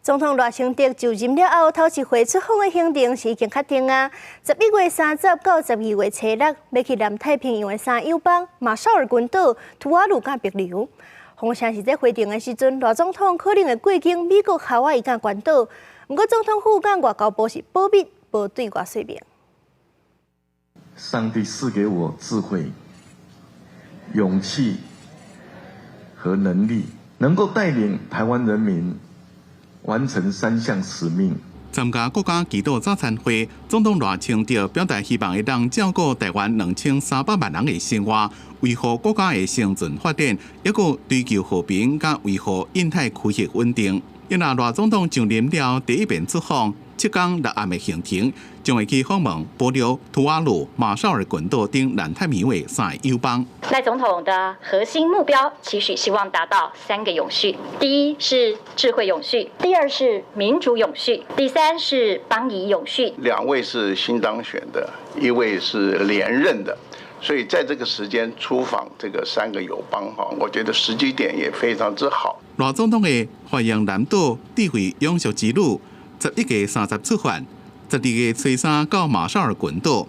總統賴清德就任了後，頭一回出訪的行程是已經確定啊！11月30到12月初六，欲去南太平洋的三友邦馬紹爾群島、吐瓦魯佮帛琉。風聲是這回程的時陣，賴總統可能會過境美國夏威夷佮關島。毋過總統府佮外交部是保密，無對外說明。上帝賜給我智慧、勇氣和能力，能夠帶領台灣人民完成三項使命。參加國家祈禱早餐會，總統賴清德表達希望會當照顧台灣2300萬人的生活，維護國家的生存發展，抑閣追求和平，佮維護印太區域穩定。因為賴總統上任了第一遍出訪，7工6暗的行程，將會去訪問帛琉、吐瓦魯、馬紹爾群島等南太平洋的三个友邦。賴總統的核心目標，期許希望達到三個永續：第一是智慧永續，第二是民主永續，第三是邦誼永續。兩位是新當選的，一位是連任的，所以在這個時間出訪這個三個友邦，哈，我覺得時機點也非常之好。賴總統的歡迎南島智慧永續之旅，11月30出發，12月初三到馬紹爾群島。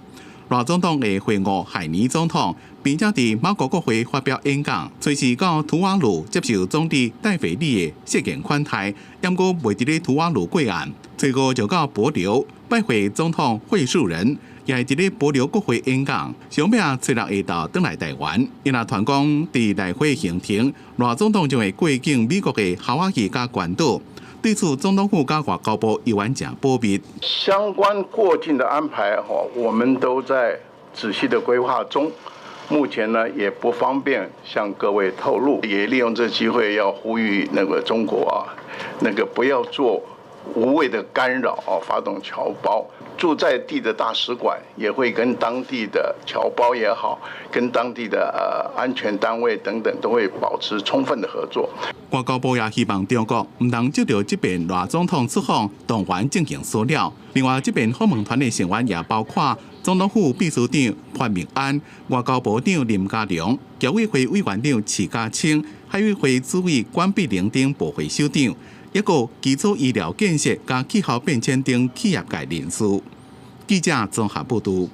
賴總統會會晤海尼總統，並且佇馬國國會發表演講。隨時到吐瓦魯接受總理戴費里的設宴款待，毋過袂佇咧吐瓦魯過暗。初五就到帛琉拜會總統惠恕仁，也會佇咧帛琉國會演講。上尾初六下晝轉來台灣，伊若傳講佇來回行程，賴總統將會過境美國的夏威夷佮關島。對此，總統府佮外交部猶原誠保密。相關過境的安排，我們都在仔細的規劃中。目前呢，也不方便向各位透露。也利用這機會要呼籲那個中國啊，那個不要做無謂的干擾啊，發動僑胞駐在地的大使館也會跟當地的僑胞也好，跟當地的安全單位等等都會保持充分的合作。外交部也希望中國毋通藉著這遍賴總統出訪動員進行騷擾。另外，這遍訪問團的成員也包括總統府秘書長潘孟安、外交部長林佳龍、僑委會委員長徐佳青、海委會主委管碧玲等部會首長，抑閣基礎醫療建設佮氣候變遷等企業界人士。記者綜合報導。